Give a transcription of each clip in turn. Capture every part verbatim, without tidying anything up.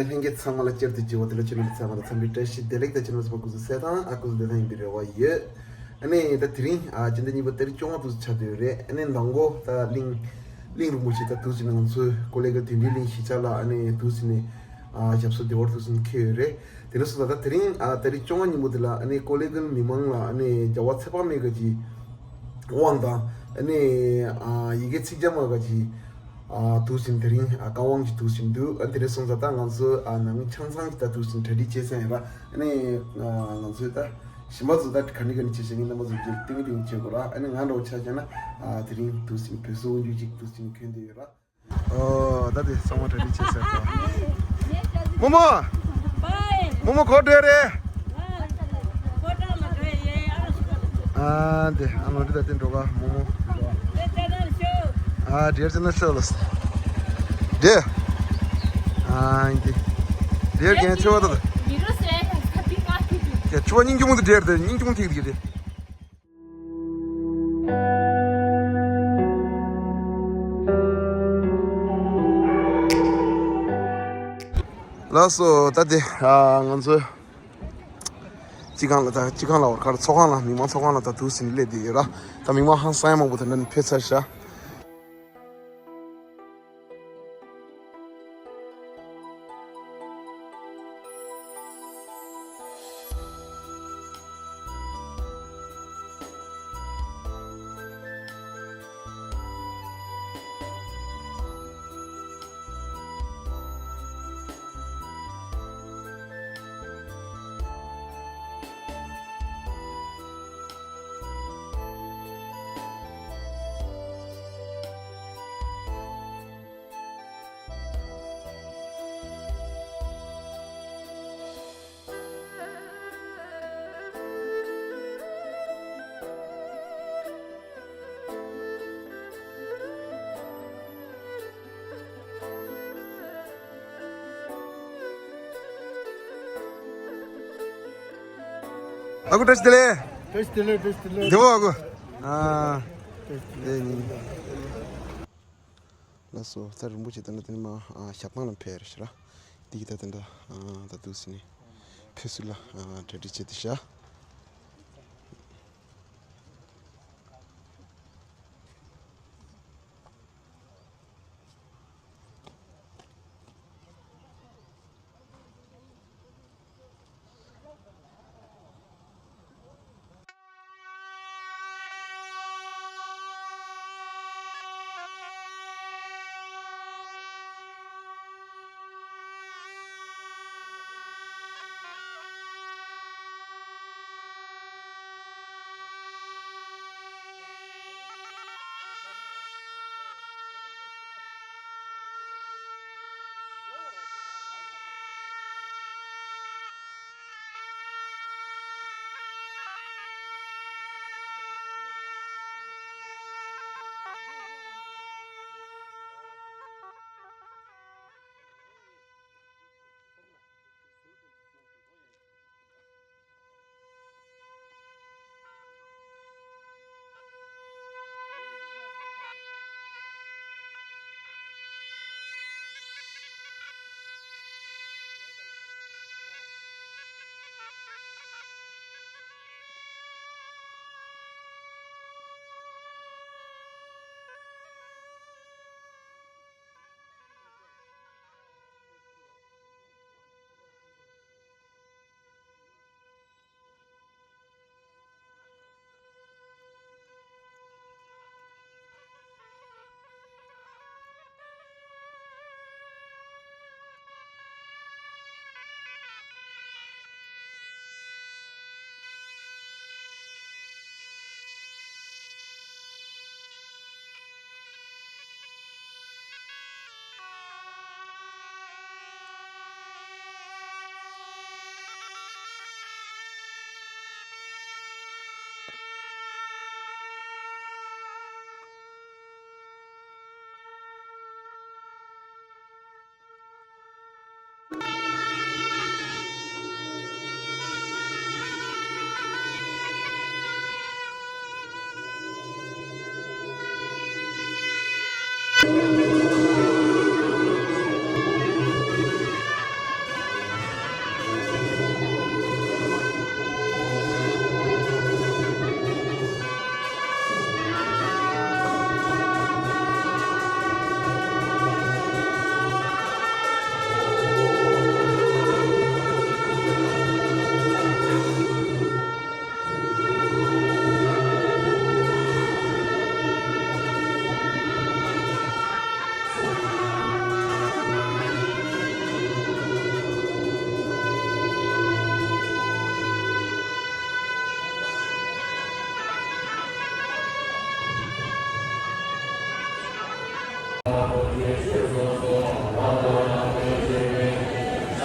ལྷན་རྒྱས་ཚང་མ་ལ་བསྐྱར་དུ་མཇལ་བ་དེ་ལ་ཁྱེད་རྣམ་པ་ཚང་མ་ལ་འཚམས་འདྲི་བཀྲ་ཤིས་བདེ་ལེགས་དང་། ཁྱེད་རྣམ་པ་ཚང་མ་སྐུ་གཟུགས་གསལ་ཐང་ཨ་སྐུ་གཟུགས་བདེ་ཐང་ཡིན་པའི་རེ་བ་ཡོད། ཨ་ནི་ད་དེ་རིང་ཨ་སྤྱི་ཟླ་གཉིས་པ་ཏ་རིག་བཅོ་ལྔ་དུས་ཆགས་བསྡད་ཡོད་རེད། ཨ་ནི་མདང་དགོང་ད་གླིང་གླིང་རིན་པོ་ཆེ་ད་དུས་ཚོད་ནས་ང་ཚོའི་ཀོ་ལེ་གལ་དོན་འགྲུལ་གླིང་གཞིས་ཆགས་ལ་ཨ་ནི་དུས་ཚོད་ནས་ཨ་ཞབས་སོར་བདེ་བར་དུས་ཚོད་ནས་འཁེལ་ཡོད་རེད། དེ་འདྲ་སོང་ཙང་ད་དེ་རིང་ཨ་ཏ་རིག་བཅོ་ལྔ་ཉིན་མོ་དེ་ལ་ཨ་ནི་ཀོ་ལེ་གལ་མི་མང་ལ་ཨ་ནི་རྒྱལ་བ་ཚེ་དཔག་མེད་ག་གི་དབང་དང་། ཨ་ནི་ཨ་ཡི་གེ་ཚིག་བརྒྱ་མ་ག་གི་ཨ་དུས་ཚོད་དེ་རིང་ཨ་བཀའ་དབང་གི་དུས་ཚོད་འདུག་ཨ་དེ་རིང་སོང་ཙང་ད་ང་ཚོ་ཨ་ནང་མི་ཆ་ཚང་གི་ད་དུས་ཚོད་གྲ་སྒྲིག་བྱས་ཚར་ཡིན་ར། ཨ་ནི་ཨ་ང་ཚོས་ད་གཞན་པ་ཚོ་ད་ག་ནི་ག་ནི་བྱས་བྱས་ངའི་རྣམ་པ་ཚོ་རྒྱུག་ཏིང་ཏིང་བྱེད་དགོས་ར། ཨ་ནི་ང་འདྲ་བོ་ཆ་བཞག་ན་ཨ་དེ་རིང་དུས་ཚོད་བོད་སྲོལ་དབང་སྒྱུར་ཅིག་དུས་ཚོད་གྱོན་བསྡད་ཡོད་ར། ཨོ་ད་དེ་ཚང་མ་གྲ་སྒྲིག་བྱས་ཚར་ར། རྨོ་མོ། རྨོ་མོ་ག་པར་འགྲོ་ཡ་རེད། ཨ་འདི་ཨ་ནོ་འདི་ད་དེ་འགྲོ་ག་རྨོ་མོ། ཨ་འདིར་ཅི་ན་ཤོ་ལོ། འདི་ཨ་འདི་འདིར་རྒན་ཆེ་བ་ད་ད། ཡ་ཆུ་བ་སྙིང་རྗེ་མོ་འདི་འདིར་འདི་སྙིང་རྗེ་མོ་ཐིག་འདི་འདི། ལགས་སོ། ད་དེ་ཨ་ང་ཚོ་སྤྱི་ཁང་ལ་ད་སྤྱི་ཁང་ལ་བར་ཁར་ཚོགས་ཁང་ལ་མི་མང་ཚོགས་ཁང་ལ་ད་དུས་ཟིན་སླེབས་བསྡད་ཡོད་ར། ད་མི་མང་ཧང་སང་ཡ་མང་པོ་དེ་འདྲ་ནས་ཕེབས་ཚར་ཤག་ཨ་ཁུ་བཀྲ་ཤིས་བདེ་ལེགས། བཀྲ་ཤིས་བདེ་ལེགས། བཀྲ་ཤིས་བདེ་ལེགས། བདེ་པོ་ཨ་ཁུ། ཨ། བཀྲ་ཤིས་བདེ་ལེགས། ལགས་སོ། ད་རིན་པོ་ཆེ་ད་ནི་དེ་ནི་མ་ཨ་ཞབས་ཁང་ལ་ཕེབས་རེད་ཤག་ར། འདི་གི་ད་དེ་འདྲ་ཨ་ད་དུས་ཟིན་ནས་ཕེབས་བསུ་ལ་ཨ་གྲ་སྒྲིག་བྱས་ཏེ་ཤག་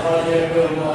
གཙོ་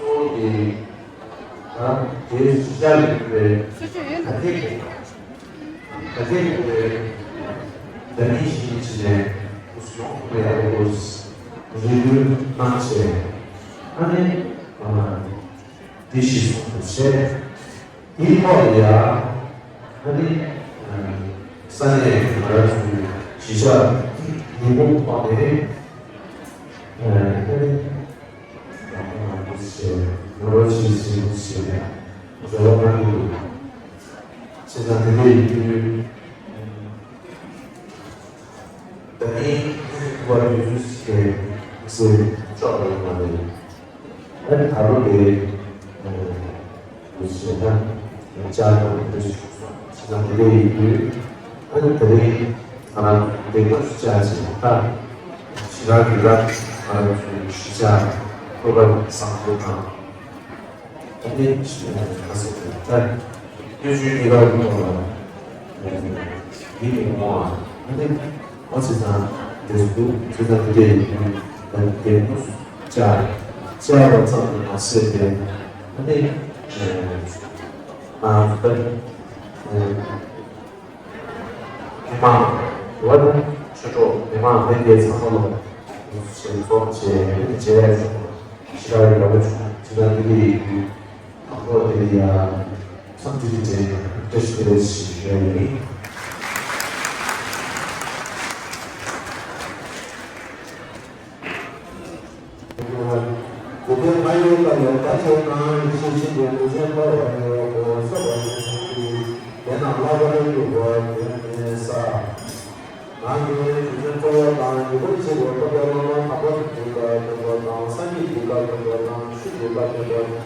བོ་དེ། ད་དེ་ཤར་ཡོད་པའི་ད་ལྟའི་ད་ལྟའི་ད་ནི་ཞིག་ཕྱིན་ནས་སོང་བའི་ཨ་ལོ་རེ་རེ་གནང་བྱས། ཨ་ནི་དེ་ཞིག་སོང་བྱས། དེའི་ཐོག་ལ་ཡང་ཨ་ནི་ས་གནས་ང་རང་ཚོའི་གཞིས་ཆགས་ཉིན་མོ་ཐོག་ནས་ཨ་ནི། ང་རོ་ཆེ་ཟིན་ཟིན་ནས་འཛོལ་བ་གནང་གི་འདུག་བྱས་ཙང་དེ་འདྲ་ཡིན་དུས། ད་ནི་བར་དུས་ཚོད་ཟེར་ཅོག་ཡོད་མ་རེད། ཨ་ནི་ད་ལོ་དེ་བྱས་ན་ཅག་དང་དེ་འདྲ་ཞིག་བྱས་ཙང་དེ་འདྲ་ཡིན་དུས། ཨ་ནི་དེ་རིང་ང་རང་དེ་སྐབས་སུ་བཅར་ཅིང་ད་ཕྱི་རང་གི་ར་ང་རང་ཚོའི་གཞིས་ཆགས་ ཐུགས་ཀར་བཟང་པོ་དང་། ཨ་ནི་ཁ་སོགས་ད་སྟོད་ཆུའི་སྙིང་གར་ཡོང་བ་ལ་འདི་ཡིན་མོ། ཨ་ནི་ཨ་ཙི་ཙང་དེ་འདུག་ཙི་ཙང་དེ་ཡིན་ད་དེ་ནུ་ཅ་ཅ་བ་ཙམ་དུ་མ་ཟད་དེ། ཨ་ནི་ང་ད་མི་མང་བ་དང་ཆོས་གྲོགས་མི་མང་ལྷན་རྒྱས་ཚང་མ་ལ་ཞལ་འཛོམས་བྱས་མཇལ་ཞེ་དྲག་ཡག་པོ་བྱུང་། ཇི་ལྟར་འདི་གི་ཡིག་དང་པོ་དེ་ཡ་མཚམས་འདི་གི་རྗེས་བཀྲ་ཤིས་བདེ་ལེགས་ཞེས་ཞུ་ཡ་ཡིན། དེ་ལྟར་ང་ཡི་བཀའ་ལས་བཀའ་ཆེན་གང་ཡིན་ཞེས་བྱས་ཏེ་མི་ཆེན་པ་བ་ཡི་འོག་ཏུ་སོགས་པ་ཡིན་གྱི། དེ་རྣམས་བསླབ་པར་འགྱུར་བ་དོན་མེད་ས། ང་གིས་རྗེ་བཙུན་ཁྲོ་བོ་དང་ཡུམ་གྱི་ཆེ་བའི་སློབ་དཔོན་བླ་མ་དམ་པ་གྱི་གདུལ་དཀའ་སྟོན་པ་དང་སངས་རྒྱས་གདུལ་དཀའ་སྟོན་པ་དང་ཆོས་གདུལ་དཀའ་སྟོན་པ།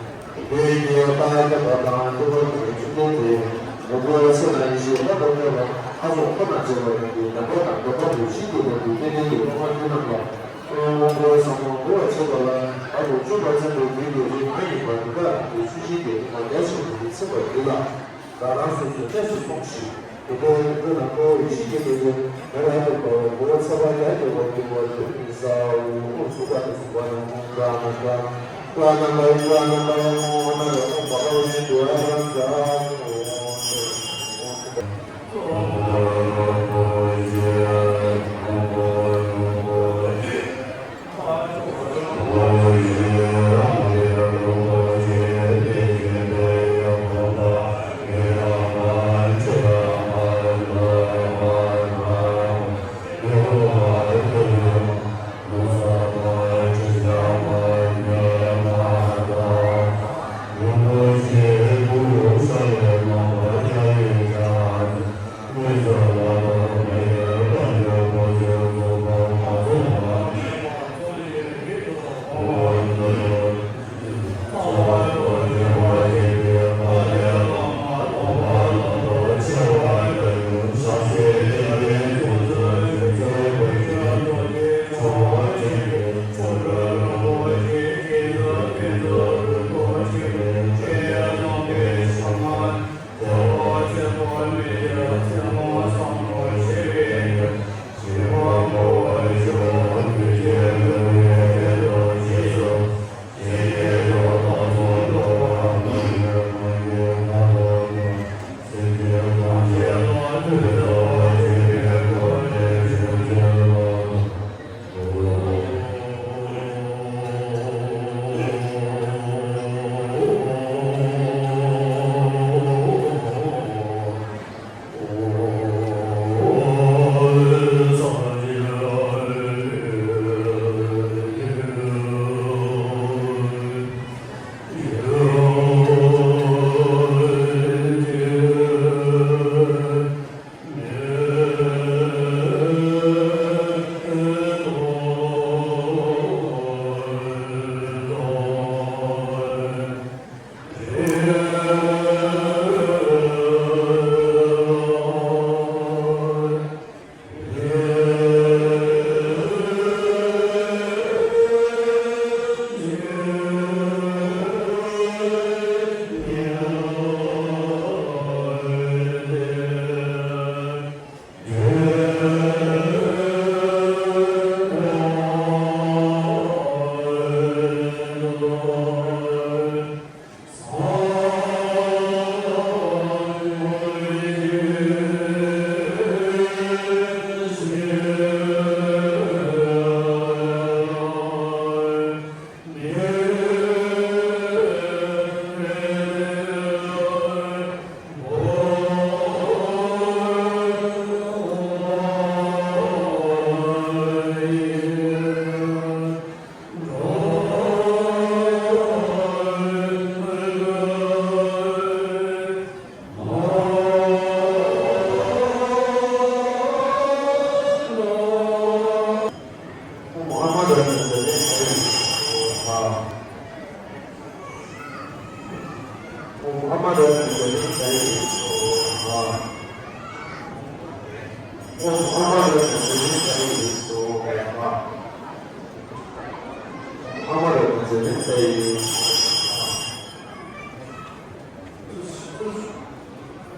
དེའི་རྒྱལ་བ་ཏཱ་ལའི་ཐེག་པ་དང་ཐེག་པ་ཆེན་པོའི་ཚུལ་ཁྲིམས་དེ་ངོ་བོ་ཚེ་ན་ཡེ་ཤེས་ལྷ་དང་མཉམ་པ་ལྷ་ཚོགས་འཁོར་དང་བཅས་པ་ཡིན་གྱི། དམ་པ་དང་སྟོན་པ་དང་ཞིང་དུ་བདག་གི་རྟེན་འབྲེལ་གྱི་སློབ་མ་ཁྱེད་རྣམས་ལ་དབང་བསྐུར་བསམ་མནོ་འགྲུབ་པར་བྱེད་པ་ལ་ད་དུང་བཅུ་པ་ཚན་པའི་རྒྱུད་ཀྱི་རིགས་ང་ཡིན་པ་འདི་དག་གི་ཆུ་ཤིང་གི་རིགས་མ་རྒྱ་ཆེན་པོ་ཡིས་ཚིམ་པ་འདི་ལ། རང་རང་སོ་སོའི་གནས་སུ་སོང་ཞིག་དེ་ལྟར་ཀུན་ལ་ཁོ་བོ་ཡེ་ཤེས་ཀྱི་སྟོབས་ཀྱིས་མེ་རང་དུ་འབར་བའི་ངོ་བོ་ཚེ་དཔག་བརྒྱ་སྟོང་པ་འདུས་པ་དོན་གཉིས་ས་འོག་ཚུགས་པ་དང་གསུངས་པ་ནི་ཧཱུྃ་ཀྲྀ་ཧཱུྃ་ཀྲྀ་ཧཱུྃ་ཀྲྀ་ཧཱུྃ་ཀྲྀ་ཧཱུྃ་ཨ་ན་ར་ཧཱུྃ་བྷ་ག་ཝ་ཏི་ཏུ་ཨ་ར་ཧ་ཀྲྀ་ཧཱུྃ།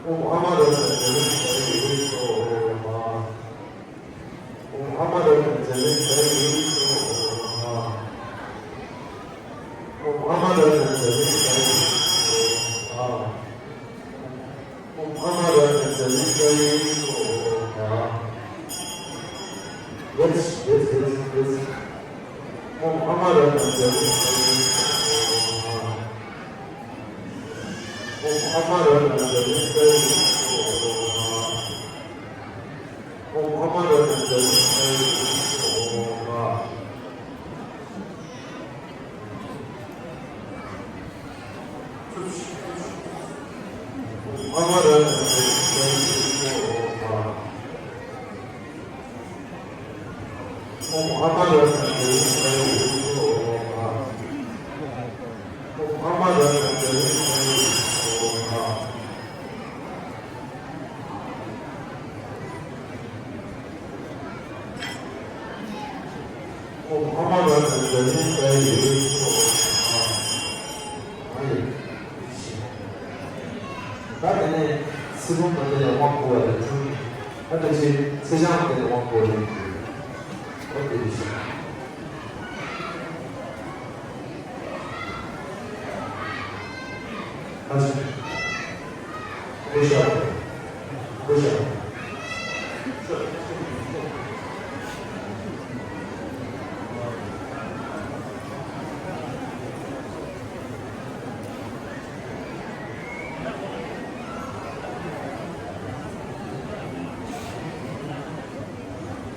ཨོཾ་ཨ་མ་ར་ཏ་ཛ་ལི་ཏ་ཡེ་སྭཱ་ཧཱ། ཨོཾ་ཨ་མ་ར་ཏ་ཛ་ལི་ཏ་ཡེ་སྭཱ་ཧཱ། ཨོཾ་ཨ་མ་ར་ཏ་ཛ་ལི་ཏ་ཡེ་སྭཱ་ཧཱ། ཨོཾ་ཨ་མ་ར་ཏ་ཛ་ལི་ཏ་ཡེ་སྭཱ་ཧཱ། ཡེས་ཡེས་ཡེས་ཡེས། ཨོཾ་ཨ་མ་ར་ཏ་ཛ་ལི་ཏ་ཡེ་སྭཱ་ཧཱ། ཨོཾ་ཨ་མ་ར་ཏ་ཛ་ལི་ཏ་ཡེ་སྭཱ་ཧཱ། ཨོཾ་ཨ་མ་ར་ཏ་ཛ་ལི་ཏ་ཡེ་སྭཱ་ཧཱ། ཨོཾ་ཨ་མ་ར་ཏ་ཛ་ལི་ཏ་ཡེ་སྭཱ་ཧཱ། ཨོཾ་ཨ་མ་ར་ཏ་ཛ་ལི་ཏ་ཡེ་སྭཱ་ཧཱ། ཨོཾ་ཨ་མ་ར་ཏ་ཛ་ལི་ཏ་ཡེ་སྭཱ་ཧཱ། ཨོཾ་ཨ་མ་ར་ཏ་ཛ་ལི་ཏ་ཡེ་སྭཱ་ཧཱ། ཨ་ཡེ། ད་དེ་ནས་ཚེ་བུམ་པ་དེ་ལ་དབང་བསྐུར་བ་ལས་བྱུང་། ད་དེ་ཚེ་ཚེ་ཆང་དེ་ལ་དབང་བསྐུར་བ་ལས་བྱུང་། ཨོ་དེ་བཞིན། ཨ་ཅེ། ཀུ་ཤ། ཀུ་ཤ།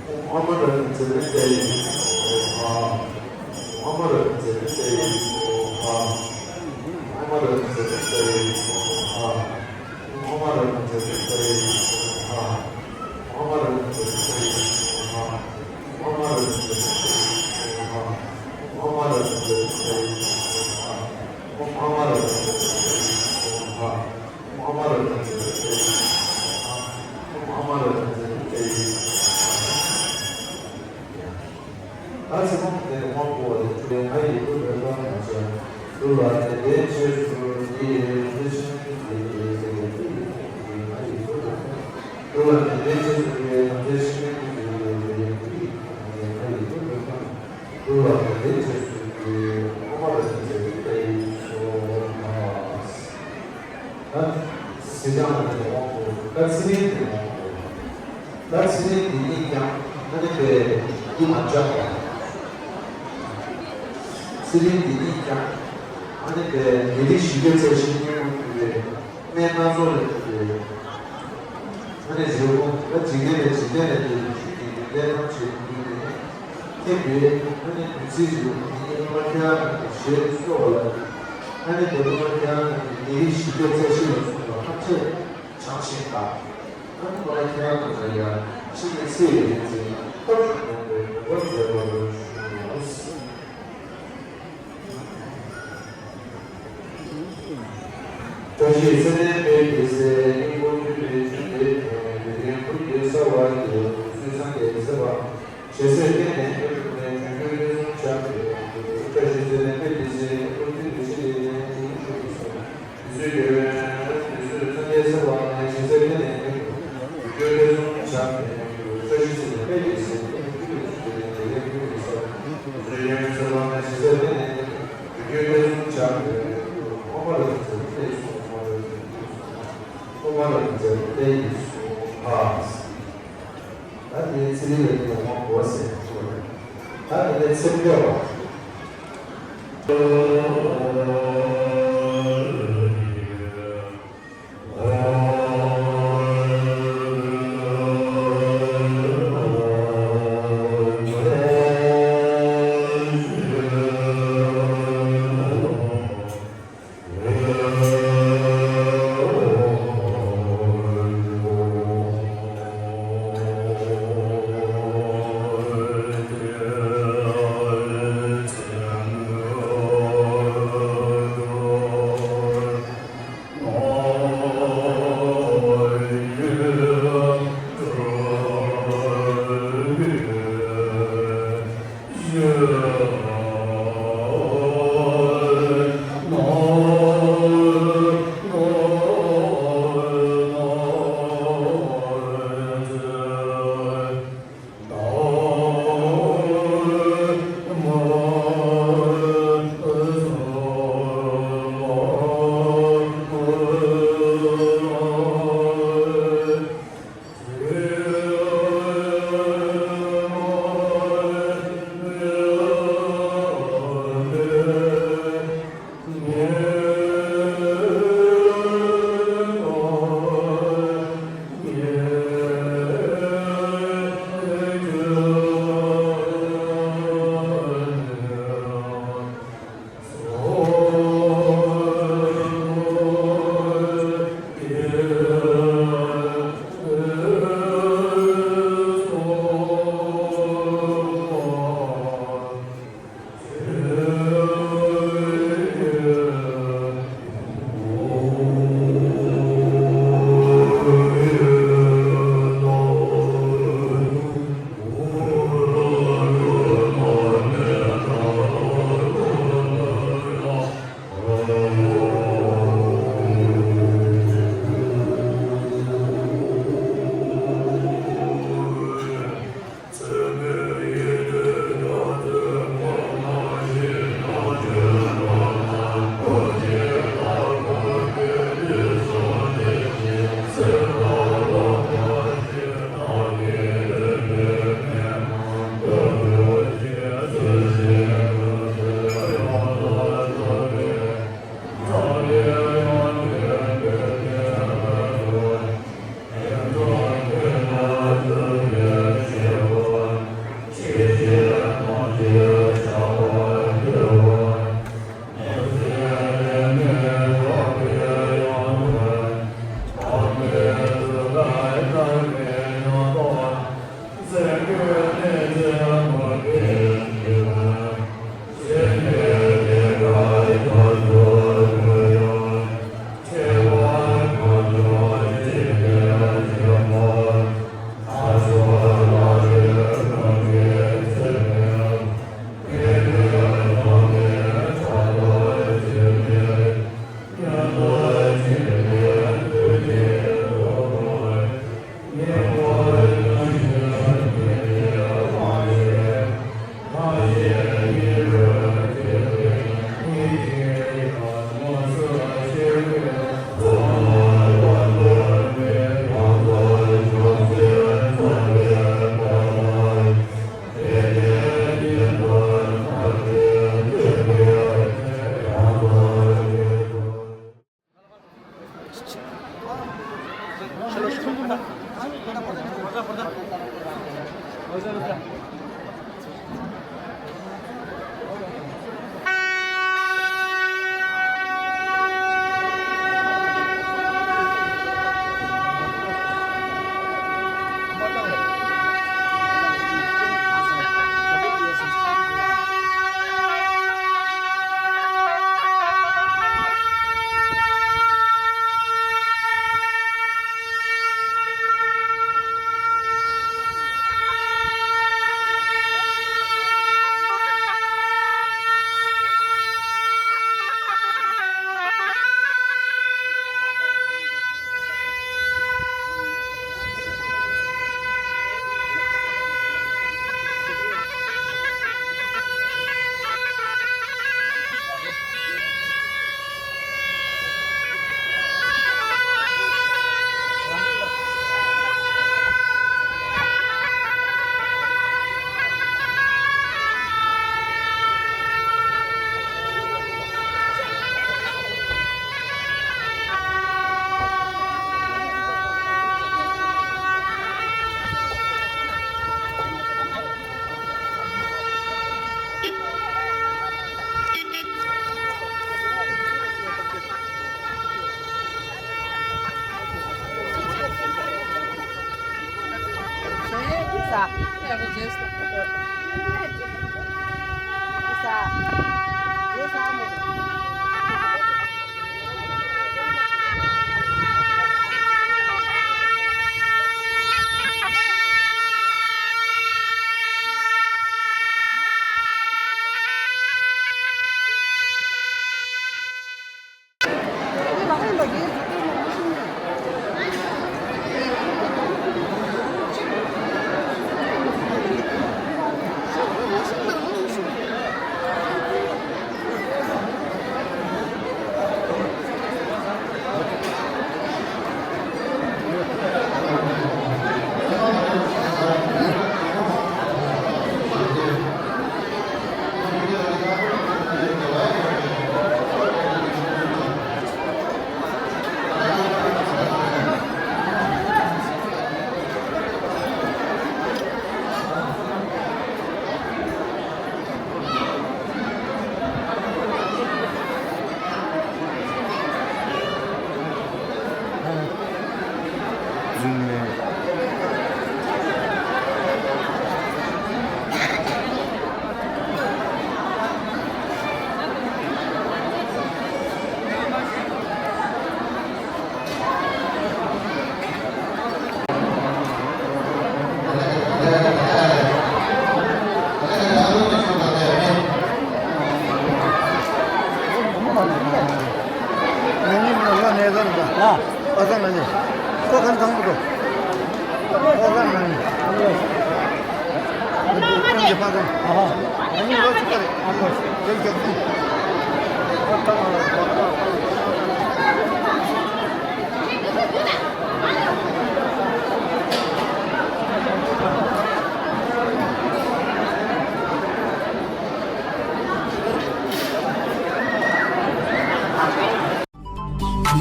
ཨོཾ་ཨ་མ་ར་ཏ་ཛ་ལི་ཏ་ཡེ་སྭཱ་ཧཱ། ཨོཾ་ཨ་མ་ར་ཏ་ཛ་ལི་ཏ་ཡེ་སྭཱ་ཧཱ། ཨོཾ་ཨ་མ་ར་ཏ་ཛ་ལི་ཏ་ཡེ་སྭཱ་ཧཱ། ཨོཾ་ཨ་མ་ར་ཏ་ཛ་ལི་ཏ་ཡེ་སྭཱ་ཧཱ། ཨོཾ་ཨ་མ་ར་ཏ་ཛ་ལི་ཏ་ཡེ་སྭཱ་ཧཱ། ཨོཾ་ཨ་མ་ར་ཏ་ཛ་ལི་ཏ་ཡེ་སྭཱ་ཧཱ། ཨོཾ་ཨ་མ་ར་ཏ་ཛ་ལི་ཏ་ཡེ་སྭཱ་ཧཱ། ཨོཾ་ཨ་མ་ར་ཏ་ཛ་ལི་ཏ་ཡེ་སྭཱ་ཧཱ། ཨོཾ་ཨ་མ་ར་ཏ་ཛ་ལི་ཏ་ཡེ་སྭཱ་ཧཱ། ཨོཾ་ཨ་མ་ར་ཏ་ཛ་ལི་ཏ་ཡེ་སྭཱ་ཧཱ། ད་ཚེ་བུམ་པ་དེ་དབང་བསྐུར་བ་ལས་བྱུང་བའི་ང་ཡི་སྐུ་འདོད་པ་མ་བྱས། སྡུག་ལ་ནི་དེའི་རྗེས་སུ་ཡི་རང་བདེ་ཆེན་པོའི་སྡུག་བསྔལ་ང་ཡི་སྐུ་འདོད་པ། སྡུག་ལ་ནི་དེའི་རྗེས་སུ་ཡི་རང་བདེ་ཆེན་པོའི་སྡུག་བསྔལ་ང་ཡི་སྐུ་འདོད་པ། སྡུག་ལ་ནི་དེའི་རྗེས་སུ་ཡི་ཨོཾ་ཨ་མ་ར་ཏ་ཛ་ལི་ཏ་ཡེ་སྭཱ་ཧཱ། ད་ཚེ་ཆང་དེ་ལ་དབང་བསྐུར། ད་ཚེ་རིལ་དེ་ལ་དབང་བསྐུར། ད་ཚེ་རིལ་དེ་ཉིད་ཀྱང་ཨ་ནི་པའི་འདི་མ་བཅག་པ། ཚེ་རིལ་དེ་ཉིད་ཀྱང་ཨ་ནི་པའི་ནད་རིགས་ཞི་གྱུར་ཚད་ཤིང་ཀུན་ཕུལ་བའི་སྨན་སྣ་ཚོགས་ལས་གྲུབ་པའི་ཨ་ནི་རིལ་བུ། ད་འཇིག་རྟེན་ལས་འཇིག་རྟེན་ལས་འདས་པའི་ཆོས་ཀྱི་ཡོན་ཏན་ཐམས་ཅད་ཀུན་ནས། མཁྱེན་པའི་ཨ་ནི་བདུད་རྩིའི་རིལ་བུ་དེ་ཉིད་སློབ་མ་ཁྱེད་རང་རྣམས་ཀྱི་ཞལ་དུ་གསོལ་བ་ལ། ཨ་ནི་དེ་སློབ་མ་ཁྱེད་རང་རྣམས་ཀྱི་ནད་རིགས་ཞི་གྱུར་ཚད་ཤིང་ལ་སོགས་པ་ཐམས་ཅད་བྱང་ཞིང་དག། ཨ་ནི་སློབ་མ་ཁྱེད་རང་རྣམས་ལ་ཡང་ཕྱི་ནས་ཚེ་ཡི་རིག་འཛིན་སྟོབས་ཤུགས་ལྡན་པའི་གོ་འཕང་མཛད་པར་ཤོག། བཀྲ་ཤིས་ཚེ་བརྟན་དཔལ་གྱི་སྲས། སྙིང་པོ་འདུས་པའི་འཇིག་རྟེན་ན། འདོད་ལྡན་ཀུན་གྱི་རྩ་བར་གྱུར། ཚུལ་འཆང་རྒྱལ་པོའི་བྱིན་རླབས། ཞལ་ཟས་གཏན་ནས་མི་འཁྲུགས་པའི། འབྱུང་འགྱུར་ཀུན་གསུམ་ཆགས་པའི་སྐུ། བཀྲ་ཤིས་ཚེ་བརྟན་དཔལ་གྱི་སྲས། སྙིང་པོ་འདུས་པའི་འཇིག་རྟེན་ན། འདོད་ལྡན་ཀུན་གྱི་རྩ་བར་གྱུར། ཚུལ་འཆང་རྒྱལ་པོའི་བྱིན་རླབས། ཞལ་ཟས་གཏན་ནས་མི་འཁྲུགས་པའི། འབྱུང་འགྱུར་ཀུན་གསུམ་ཆགས་པའི་སྐུ། བཀྲ་ཤིས་ཚེ་བརྟན་དཔལ་གྱི་སྲས། སྙིང་པོ་འདུས་པའི་འཇིག་རྟེན་ན། འདོད་ལྡན་ཀུན་གྱི་རྩ་བར་གྱུར། ཚུལ་འཆང་རྒྱལ་པོའི་བྱིན་རླབས། ཞལ་ཟས་གཏན་ནས་མི་འཁྲུགས་པའི། འབྱུང་འགྱུར་ཀུན་གསུམ་ཆགས་པའི་སྐུ། ཨོཾ་ཨ་ར་ཏ་ཛ་ལི་ཏ་ཡེ་སྭཱ་ཧཱ། ཨོཾ་ཨ་ར་ཏ་ཛ་ལི་ཏ་ཡེ་སྭཱ་ཧཱ། ད་དེ་ཚེ་རིལ་ལ་དེ་ལ་དབང་བསྐུར་བ་ཟེར་ཞུ་བ་རེད། ད་དེ་ནས་ཚེ་འཕོས་པ།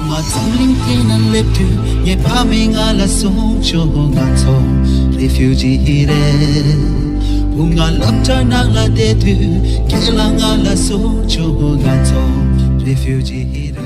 ང་འཛམ་གླིང་སྟེང་ན་སླེབས་དུས་ངའི་ཕ་མས་ང་ལ་གསུངས་བྱུང་། ང་ཚོ་རི་ཕིའུ་ཇི་རེད། བུ་ང་སློབ་གྲྭ་ནང་ལ་བསྡད་དུས་ཁྱེད་ལ་ང་ལ་གསུངས་བྱུང་། ང་ཚོ་རི་ཕིའུ་ཇི་རེད།